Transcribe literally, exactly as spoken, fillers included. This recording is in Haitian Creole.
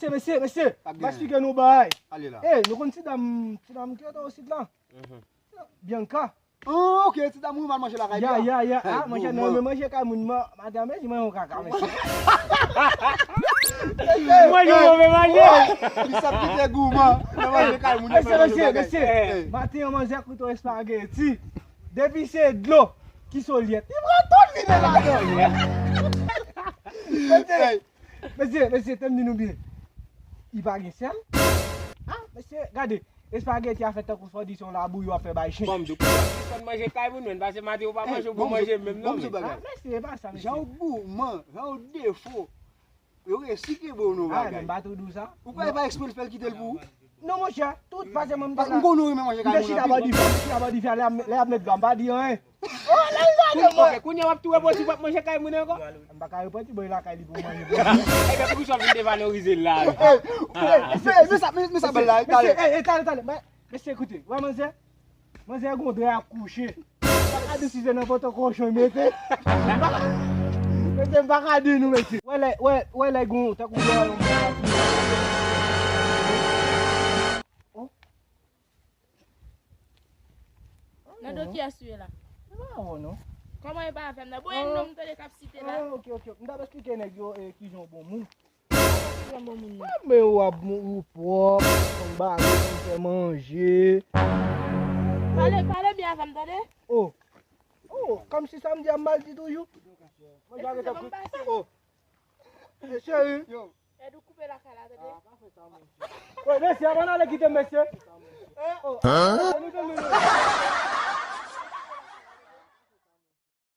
Mesye, mesye, mesye, m ap esplike nou bagay. Ale la. Ey, nou konn ti dam, ti dam ki rete osit la? Bianca. Ah, ok, ti dam wi, m al manje lakay li a. Ya, ya, ya. Ah, manje, nan men manje kay moun, ma, madanm, men manje yon kaka, mesye. Mwen yon move manje. Li sa pite gouman. Nan manje kay moun, mesye, mesye, mesye. Maten an, manzè koute yon espageti. Depi se dlo ki solyet, li pran tout li met ladan. Mesye, mesye, mesye, tande m di nou byen. Li pa gen sèl? Ah, mesye, gade, espageti a fèt tankou fò di se yon labouyi w ap fè bay chen. Bon, m di w, ou pa sispann manje kay moun, men, paske maten ou pa manje, ou pa manje menm non, men. Ah, mesye, e pa sa, mesye. Jan w gouman, jan w defo. Yo resi kenbe w nan bagay. Ah, men m pa tou di w sa. Ou kwè pa eksprè l fè l kite l pou ou? Non, monchè, tout, paske mwen, m te la. M konnen w renmen manje kay moun anpil. M te chita bò dife, m te chita bò dife, lè y ap, lè y ap met dlo a, m pa di anyen. Oh, lè l gade mwen. Ok, kounye a w ap tou repanti w p ap manje kay moun ankò? M pa ka repanti, bon, e lakay li pou manje. Ebyen, poukisa w vin devalorize l la? Ey, men sa, men sa bèl la, talè. Mesye, ey, ey, talè, talè. Mesye, koute, wè manzè? Manzè gon dra ap kouche. M pa ka di si se nan poto kochon l mete. Mesye, m pa ka di nou, mesye. Wè lè, wè, wè lè gon, tankou yon, yon. Oh. Nan do kiyès ou ye la? M pa wè w non. Kòman e pa avè m nan? Bon, e non m tande k ap site la. Ah, ok, ok. M t ap esplike nèg yo, eh, kijan w bon moun. Kijan m bon moun nan? Ah, men w ap, ou pwòp, ou konn bale, ou konn fè manje. Pale, pale byen avè m, tande? Oh. Oh, kòmsi sa m di a m mal di toujou. Mwen jare tankou. Oh. Eh, cheri. Yo. Ed ou koupe lakay la, tande? Wè, mesye, avan n ale kite m, mesye. Oh, nou tande, mesye.